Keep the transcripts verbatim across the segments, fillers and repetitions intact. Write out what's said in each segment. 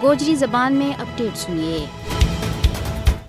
گوجری زبان میں اپڈیٹ سنیے۔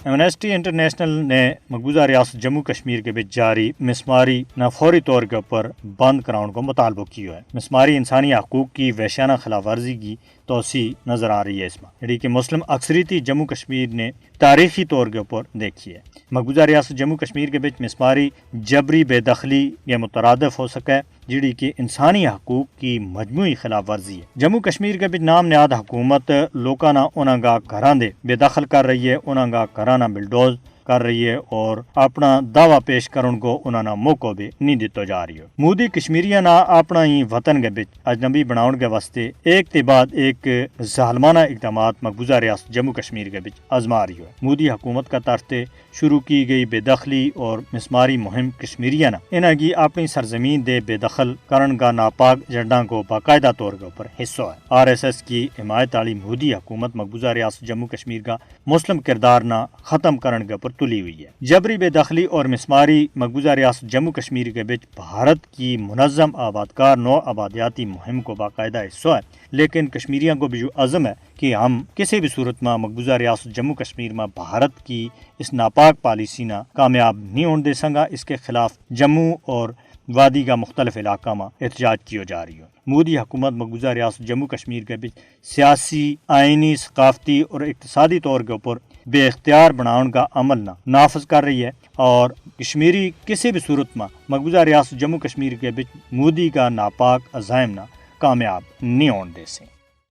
ایمنسٹی انٹرنیشنل نے مقبوضہ ریاست جموں کشمیر کے بچ جاری مسماری نا فوری طور کے اوپر بند کراؤن کو مطالبو کیو ہے۔ مسماری انسانی حقوق کی وحشیانہ خلاف ورزی کی توسیع نظر آ رہی ہے اس ما جیڑی کہ مسلم اکثریتی جموں کشمیر نے تاریخی طور کے اوپر دیکھی ہے۔ مقبوضہ ریاست جموں کشمیر کے بچ مسماری جبری بے دخلی کے مترادف ہو سکے جیڑی کہ انسانی حقوق کی مجموعی خلاف ورزی ہے۔ جموں کشمیر کے بچ نام نہاد حکومت لوکاں نا انہاں کا گھراں دے بے دخل کر رہی ہے، انہاں کا گھراں نا بلڈوز کر رہی ہے اور اپنا دعوی پیش کرن کو انہاں نا موقع بھی نہیں دتو جا رہی ہو۔ مودی کشمیریاں نا اپنا ہی وطن کے بچ اجنبی بناؤن کے واسطے ایک تے بعد ایک ظالمانہ اقدامات مقبوضہ ریاست جموں کشمیر کے بچ آزما رہی ہو۔ مودی حکومت کا طرف تے شروع کی گئی بے دخلی اور مسماری مہم کشمیریاں نا انہاں کی اپنی سرزمین دے بے دخل کرن کا ناپاک جنڈاں کو باقاعدہ طور کے اوپر حصو ہے۔ آر ایس ایس کی حمایت آلی مودی حکومت مقبوضہ ریاست جموں کشمیر کا مسلم کردار نا ختم کرن کے اوپر تلی ہوئی ہے۔ جبری بے دخلی اور مسماری مقبوضہ ریاست جموں کشمیر کے بچ بھارت کی منظم آبادکار نو آبادیاتی مہم کو باقاعدہ حصو ہے، لیکن کشمیریاں کو بھی یوہ عزم ہے کہ ہم کسی بھی صورت ما مقبوضہ ریاست جموں کشمیر ما بھارت کی اس ناپاک پالیسی نا کامیاب نہیں ہون دے سنگا۔ اس کے خلاف جموں اور وادی کا مختلف علاقہ ما احتجاج کیو جا رہی ہو۔ مودی حکومت مقبوضہ ریاست جموں کشمیر کے بچ سیاسی، آئینی، ثقافتی اور اقتصادی طور کے اوپر بے اختیار بناؤن کا عمل نا نافذ کر رہی ہے اور کشمیری کسی بھی صورت ما مقبوضہ ریاست جموں کشمیر کے بچ مودی کا ناپاک عزائم نا کامیاب نہیں ہون دے سیں۔